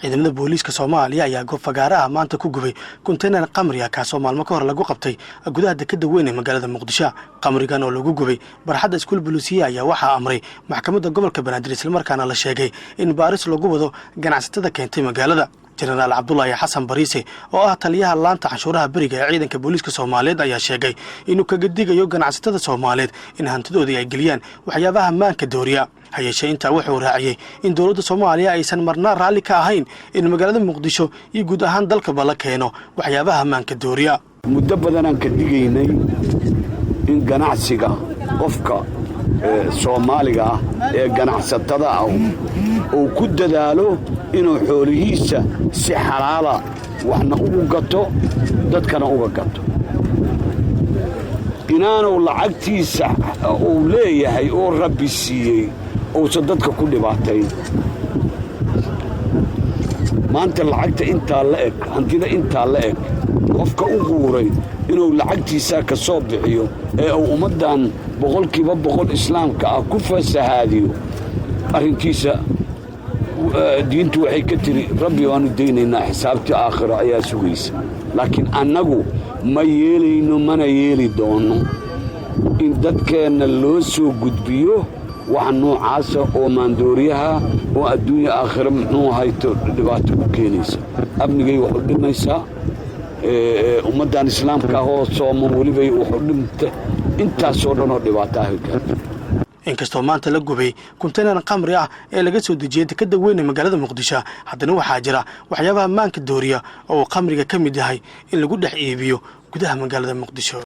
Ciidamada booliiska Soomaaliya ayaa goob fagaaraha maanta ku gubay konteynar qamri ah, kaasoo maalmo ka hor lagu qabtay gudaha dekeda weyn ee magaalada Muqdisho. Qamrigan oo lagu gubay barxadda Iskuul Buluusiya ayaa waxaa amray maxkamadda gobolka Banaadir, islamarkaana la sheegay in baaris lagu wado ganacsatada keentay magaalada. Jenaraal Cabdulaahi Xasan Bariise, oo ah taliyaha laanta canshuuraha beriga ee ciidanka booliiska Soomaaliyeed, ayaa sheegay inuu kaga digayo ganacsatada Soomaaliyeed in hantidoodii ay geliyaan waxyaabaha maanka dooriya. Hayeeshee, intaa wuxuu raaciyey in dowladda Soomaaliya aysan marna raalli ka ahayn in magaalada Muqdisho iyo guud ahaan dalkaba la keeno waxyaabaha maanka dooriya. Muddo badanaan ka digaynay in ganacsiga qofka Soomaaliga ah ee ganacsatada ah uu ku dadaalo inuu xoolihiisa si xalaala waxna ugu gato, dadkana uga gato, inaanu lacagtiisa uu leeyahay oo Rabbi siiyey uusan dadka ku dhibaatayn. Maanta lacagta intaa la eg, hantida intaa la eg, qofka u quuray inuu lacagtiisaa ka soo bixiyo ee uu ummaddan 100% islaamka ah ku fasahaadiyo, arrinkiisa diintu waxay ka tiri Rabbi waannu daynaynaa, xisaabtii aakhiro ayaa sugaysa. Laakiin annagu ma yeelayno, mana yeeli doonno in dadkeenna loo soo gudbiyo wax noocaasa oo maandooriyaha oo adduunya aakhiro muxuu hayto dhibaato u keenaysa. Amnigay wax u dhimaysaa, ummaddan islaamka ah oo sooman welibay wax u dhimta, intaasoo dhan oo dhibaato ah keento. Inkastoo maanta la gubay konteynar qamri ah ee laga soo dejiyey dekeda weyn ee magaalada Muqdisho, haddana waxaa jira waxyaabaha maanka dooriya oo uu qamriga ka mid yahay in lagu dhex iibiyo gudaha magaalada Muqdisho.